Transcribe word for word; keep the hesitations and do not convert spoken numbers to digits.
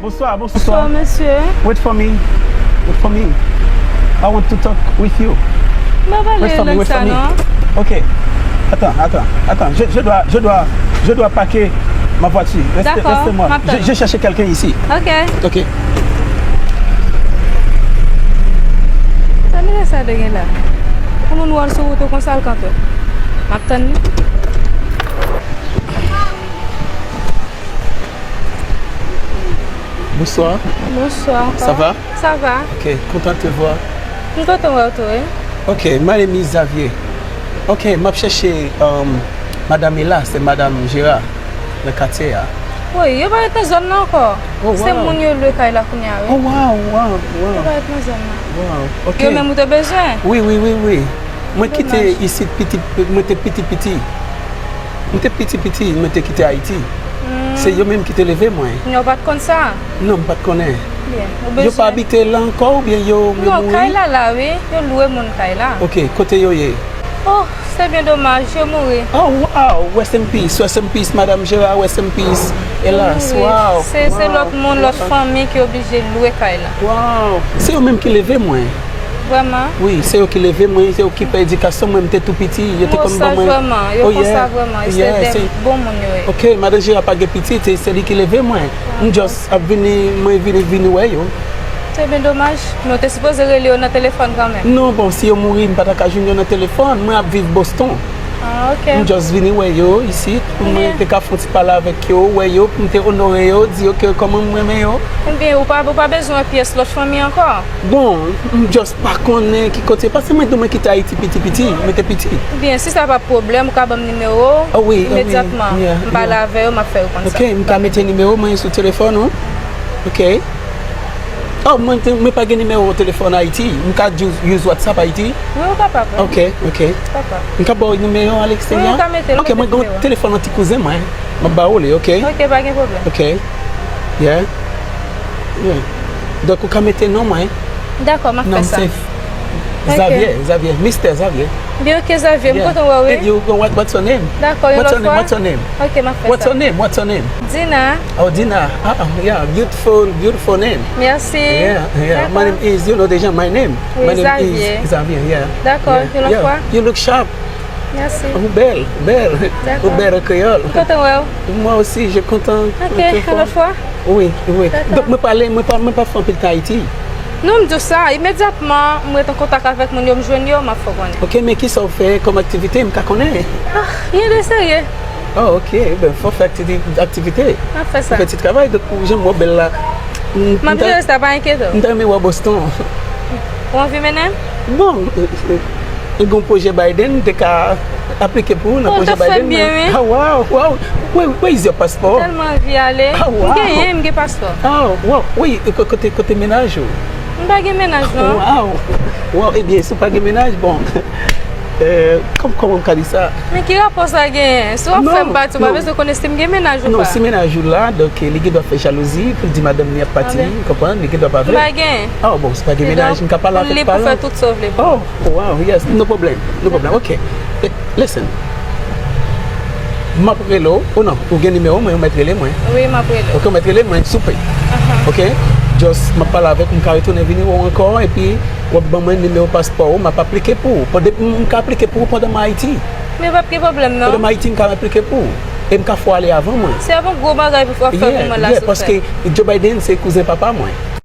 Bonsoir, bonsoir. Bonsoir, monsieur. Wait for me. Wait for me. I want to talk with you. Mwen pa pale lang sa non. Ok. Attends, attends, attends. Je, je dois, je dois, je dois parquer ma voiture. Restez, d'accord, restez moi. Je, je cherche quelqu'un ici. Ok. Ok. Sa nèg sa te gen la. Pou moun wè l sou wout ou konsa l kanpe. M ap tann li. Bonsoir. Bonsoir. Ça va? Ça va. Ok, content de te voir. M kontan wè w tou, wi. Ok, my name is Xavier. Ok, m ap chèche um, Madame Ela, se Madame Gérard, nan katye a. Wi, yo pa ret nan zòn nan ankò. Oh, se wow. Moun yo lwe kay la kounye a, wi. Oh, wow, wow, wow. Yo pa ret nan zòn nan. Wow, ok. Yo menm ou te bezwen? Wi, wi, wi, wi. Mwen kite isit piti, mwen te piti piti. Mwen te piti piti, mwen te kite Ayiti. Se yo menm ki te leve mwen. Non, w pa t konn sa? Non, m pa t konnen. Yo pa abite la ankò oubyen yo mouri? Non, kay la la, wi. Yo lwe moun kay la. Ok, kote yo ye? Oh, c'est bien dommage, yo mouri. Oh, wow, rest in peace, rest in peace, Madame Gérard, rest in peace. Hélas, wow. Se, se lòt moun, lòt fanmi ki oblije lwe kay la. Wow, se yo menm ki leve mwen. Vrèman? Wi, se yo ki leve mwen, se yo ki pè edikasyon mwen, m te tou piti, yo te konn ban mwen. Yo konsa vrèman, yo konsa vrèman, e se de bon moun yo ye. Ok, Madan Jera pa gen pitit, e se li ki leve mwen. M just ap vini, mwen vini, vini wè yo. Se byen domaj, men w te sipoze rele yo nan telefòn kanmenm. Non, bon, si yo mouri, m pa ta ka jwenn yo nan telefòn, mwen ap viv Boston. Ah, ok. M just vini wè yo isit, pou mwen te ka fè yon ti pale avèk yo, wè yo, pou m te onore yo, di yo ke kòman m renmen yo. Ebyen, ou pa, ou pa bezwen pyès lòt fanmi ankò? Bon, m just pa konnen ki kote, paske mwen di w mwen kite Ayiti piti piti, mwen te piti. Ebyen, si sa pa pwoblèm, ou ka ban m nimewo w imedyatman. M pale avè yo, m ap fè yo konn sa. Ok, m ka mete nimewo mwen sou telefòn ou? Ok. Oh, mwen, te- mwen pa gen nimewo telefòn Ayiti. M ka ju- use WhatsApp Ayiti? Wi, ou kapab, wi. Ok, ok. Ou kapab. M ka ba w nimewo a leksteryè? Wi, ou ka mete l, mete nimewo a. Ok, mwen gen yon telefòn yon ti kouzen mwen. M ap ba ou li, ok? Ok, pa gen pwoblèm. Ok. Yeah. Yeah. Donk, ou ka mete non mwen. Dakò, m ap fè sa. Non, m se Xavier, Xavier, Mister Xavier. Byen, ok, Xavier, m kontan wè w, wi. And you, what, what's your name? Dakò, yon lòt fwa. What's your name? Ok, m ap fè sa. What's your name? What's your name? Dina. Oh, Dina. Ah, yeah, beautiful, beautiful name. Mèsi. Yeah, yeah. My name is, you know deja my name. My name is Xavier, yeah. Dakò, yon lòt fwa. You look sharp. Mèsi. Ou bèl, ou bèl. Ou bèl an kreyòl. M kontan wè w. Moi aussi, je content. Ok, yon lòt fwa. Wi, wi. Dakò. Donk, mwen pale, mwen pa, mwen pa fè anpil tan Ayiti. Non, m di w sa, imedyatman, m ret an kontak avèk moun yo, m jwenn yo, m ap fè w konnen. Ok, men kisa w fè kòm aktivite, m ka konnen? Ah, rien de sérieux. Oh, ok, ben, fò fè aktivite. M ap fè sa. Fè ti travay, donk, jan m wè w bèl la. M ap jere sa, pa enkyete w. M ta renmen wè w Boston. Ou anvi mennen m? Bon, gen yon pwojè Biden, m te ka aplike pou ou nan pwojè Biden nan. Ah, wow, wow. Where, where is your passport? M tèlman anvi ale. Ah, wow. M genyen, m gen paspò. Ah, wow. Wi, ko- kote, kote mennaj ou? M pa gen mennaj, non. Wow. Wow, ebyen, si w pa gen mennaj, bon. Eh, kòm, kòman m ka di sa? Men ki rapò sa genyen? Si w ap fè m pati, ou pa bezwen konnen si m gen mennaj ou pa. Non, si mennaj ou la, donk, li gen dwa fè jalouzi pou l di madanm li ap pati, ou konprann? Li gen dwa pa vle. M pa gen. Ah, bon, si w pa gen mennaj, m ka pale avèk paran. Ou lib pou fè tout sa w vle pou mwen. Oh, wow, yes, no problem, no problem. Ok. Eh, listen. M ap rele w, ou non, ou gen nimewo mwen, ou mèt rele mwen. Wi, m ap rele w. Ok, ou mèt rele mwen, souple. Ok? Just, m ap pale avèk ou, m ka retounen vini wè w ankò, epi w ap ban mwen nimewo paspò ou, m ap aplike pou ou. Pandan, m, m ka aplike pou ou pandan m Ayiti. Men p ap gen pwoblèm, non. Pandan m Ayiti, m ka aplike pou ou. E m ka fè w ale avan mwen. Se yon gwo bagay pou w ap fè pou mwen la, souple. Yeah, yeah, paske Joe Biden se kouzen papa mwen.